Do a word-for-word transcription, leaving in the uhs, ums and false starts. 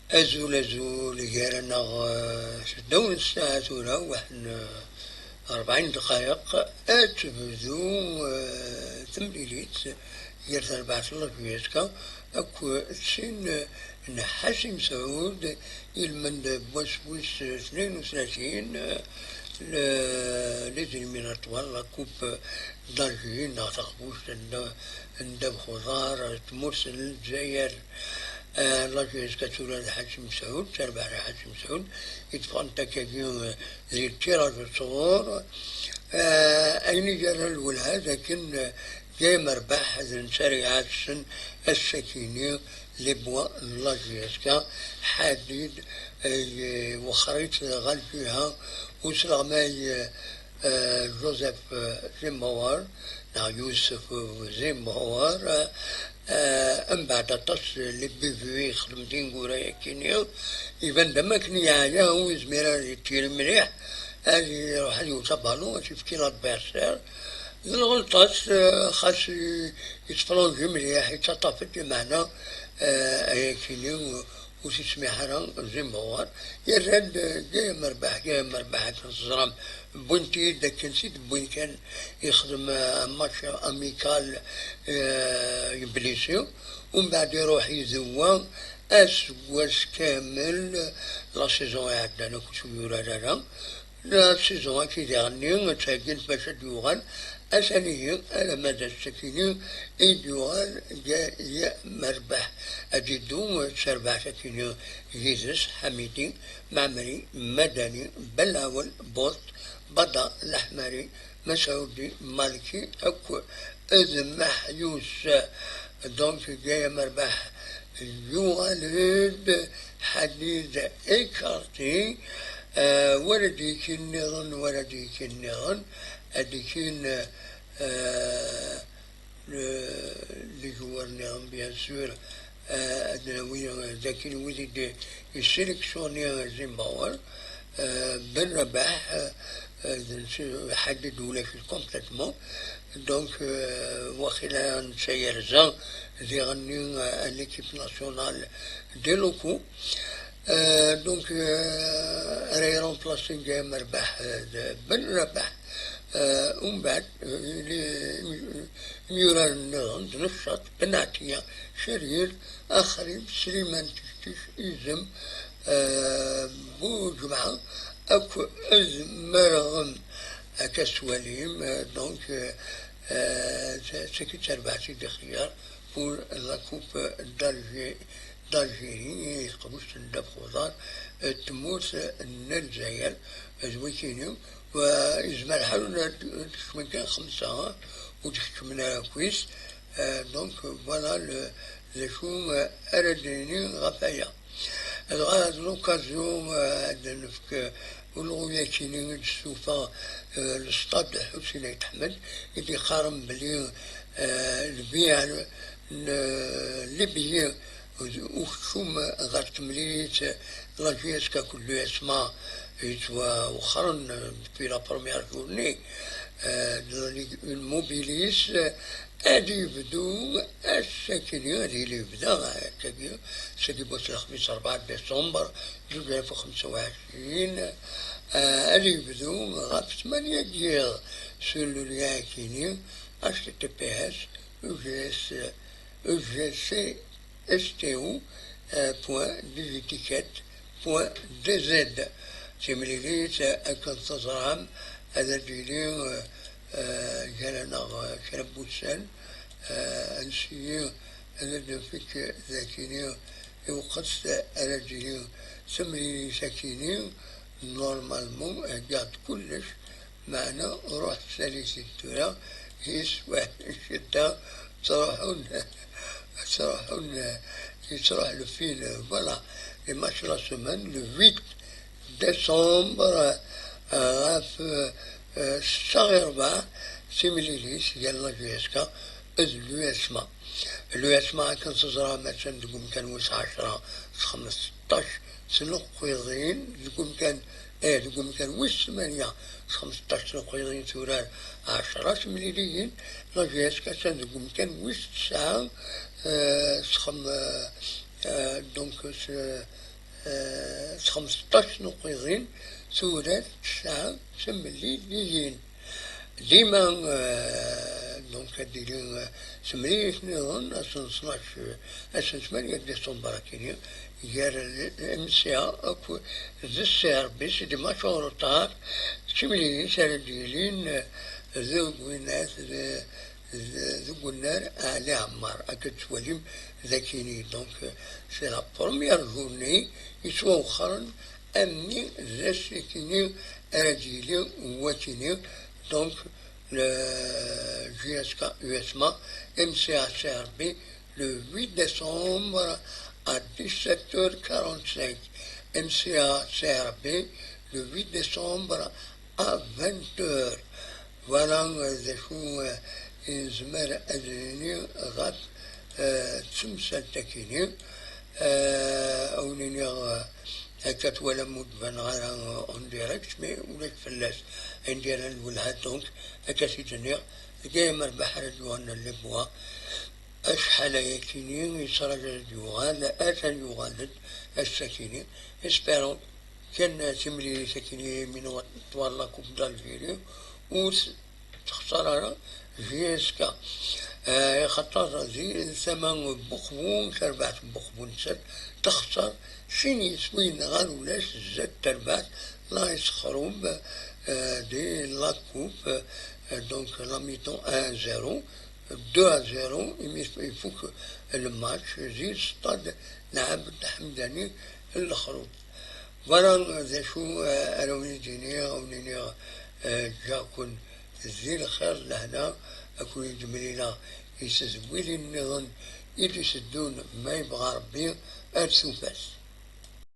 Azul, azul, gar-aneɣ, eh, s ddaw n ssaɛa tura, waḥed n, eh, rebɛin dqayeq, ad tebdu, eh, temlilit gar terbaɛt n la J S K akked sin, eh, n Ḥaci Mesɛud, ilmend n wass wis tnayen u tlatin, eh, le-, les éliminatoires, la Coupe d'Algérie, neɣ taqbuct n, n ddabex uḍar, tmurt n Lezzayer. Eh, la J S K tura d Ḥaci Mesɛud, terbaɛt Ḥaci Mesɛud, i d-ffɣent akkagi, eh, di tiraj sɣur. Eh, ayen i yerran lwelha d akken, eh, Gaya Merbaḥ d netta ara iɛassen ass-akini les bois n la J S K, Ḥadid, eh, wexxer-itt ɣer lǧiha usleɣmay, eh, eh, Joseph, eh, Zimawar, neɣ Yusef, eh, Zimawar, eh, eh, mbeɛd aṭas n les bévues i yexdem tineggura-yakini, iban-d am akken yeɛya, ur yezmir ara ad yettili mliḥ, ad iruḥ ad yewwet abalu, ad t-yefk i l'adversaire. D lɣelṭa-s, eh, xas i-, yettefrunji mliḥ, yettaṭṭaf-d, meɛna, eh, ayakini ur s-yesmiḥ ara Zimawar. Yerra-d, eh, Gaya Merbaḥ, Gaya Merbaḥ akken teẓram, wwin-t-id akken s i d-wwin kan, yexdem, eh, match amical, eh, yeblisi, umbeɛd iruḥ idewwa aseggas kamel, la saison iɛeddan akk ur yurar ara. La saison-agi diɣenni ttheggin-t bac ad d-yuɣal, atan ihi alamma d ass-akini i d-yuɣal Gaya Merbaḥ. Ad d-iddu d terbaɛt-akini yid-s Ḥamidi, Mɛemmri, Madani, Belɛawel, Buṭ, Baḍa, Leḥmari, Mesɛudi, Malki akked d Meḥyus. Donc, Gaya Merbaḥ yuɣal-d, Ḥadid écarté, euh, wala d-yekkin nniḍen, wala d-yekkin nniḍen, ad d-yekkin, euh, le, les joueurs nniḍen, bien sûr, euh, ad nawi, euh, d akken wid i d-yessélectionné, euh, Zimawar, euh, Ben Rabaḥ, euh, euh, d netta, Ḥadid ulac complètement. Donc, euh, waqila netta yerza diɣenni, euh, à l'équipe nationale des locaux. Euh, donc, euh, ara iremplasi Gaya Merbaḥ, euh, d Ben Rabaḥ. Euh, umbeɛd, euh, les, imyuraren nniḍen d Neccad, Ben Ɛetya, Ceryir, Axrim, Sliman, Tictic, Izem, euh, Buǧemɛa, akked Merɣem. Akka s-twalim, euh, donc, euh, euh, d, d tagi d tarbaɛt i d-ixeyyar pour la Coupe d'Algé-, d'Algérie, i tqebbuct n ddabex uḍar, euh, n tmurt n Lezzayer, d wikini, wa yezmer lḥal ad d-, ad d-kecmen kan xemsa, ur d-keččmen ara akk-is. Euh, donc, voilà le, d acu, euh, ara d-nini ɣef aya. Dɣa d l'occasion, euh, ad d-nefk, euh, ulɣu-yakini i d-tessuffeɣ, euh, le stade Ḥusin Ayt Ḥmed, i d-iqqaren belli, euh, lbiɛ n, n, les billets ukeččum ɣer temlilit, la J S K akked l'U S M A yettwawexxren, euh, depuis la première journée, euh, de la Ligue un mobilis, euh, ad yebdu ass-akini, ad yili yebda ass-agi, ass-agi n wass n lexmis rebɛa décembre, zuǧ alaf u xemsa u ɛecrin, euh, ad yebdu ɣef tmanya n yiḍ sur le lien-akini, H T T P S, U G S, U G C, S T O, euh, point digiticket point D Z. Timlilit, euh, akken teẓram, ad d-yili, euh, euh, gar-aneɣ, euh, kra n wussan, euh, ad nsiyi ad d-nfek dakini i weqt ara d-yili temlilit akini, normalement, heggaɣ-d kullec, meɛna ruḥ sali-t-id tura, yeswa ccedda, ttruḥun, ttruḥun, yettruḥ le fil, voilà. Les matchs la semaine, le huit décembre, euh, ɣef, euh, ssetta ɣir rrbeɛ, timlilit gar la J S K d l'U S M A. L'U S M A akken teẓram attan deg umkan wis ɛecṛa s xmesṭac tnuqqiḍin, deg umkan, eh, deg umkan wis tmanya s xmesṭac tnuqqiḍin turar ɛecṛa temliliyin, la J S K attan deg umkan wis tesɛa, eh, s xem-, eh, eh, donc s, eh, s xmesṭac n uqiḍin, tura tesɛa semliliyin. Dima, eh, donc, ad d-tili, eh, semlilit nniḍen, ass n tnac, eh, ass n tmanya décembre akini, gar l-, M C A akked d C R B, c'est des matchs en retard, d timlilit ara d-yilin, eh, deg winat, d-, d-, deg unnar Ɛli Ɛemmar, akka tettwalim d akini. Donc, eh, c'est la première journée yettwawexxren, ammi d ass akini ara d-yili wakini. Donc, le J S K U S M A, M C A C R B, le huit décembre à dix-sept heures quarante-cinq. M C A C R B, le huit décembre à vingt heures. Voilà, euh, d acu, euh, i nezmer ad nini ɣef, euh, temsalt-akini. Euh, ad wen-iniɣ, euh, akka twalam ur d-baneɣ ara, euh, en direct, mais ulac fell-as. Anda ara nwelleh, donc, akka t-id-nniɣ, deg ayen merbeḥ ara d-yuɣalen les bois. Acḥal ayakini yettṛaǧu ad d-yuɣal, atan yuɣal-d ass-akini. Espérons kan timlilit akini min twala la Coupe d'Algérie ur texṣer ara J S K. Eh, axaṭer di tama n Buqbu, tarbaɛt n Buqbu nettat texṣer sin yiswiyen ɣer ulac, zdat tarbaɛt la yessexrub, eh, di la Coupe, eh, donc la mi-temps un zéro, deux à zéro, imi ifuk lmatch di stade n Ɛebd Ḥemdani n Lexrub. Voilà d acu, eh, ara wen-id-iniɣ, ad wen-iniɣ, eh, ǧǧiɣ-ken di lxir d lehna, ad ken-id-mlileɣ i tedwilin nniḍen i d-iteddun, ma yebɣa Rebbi, ar tufat.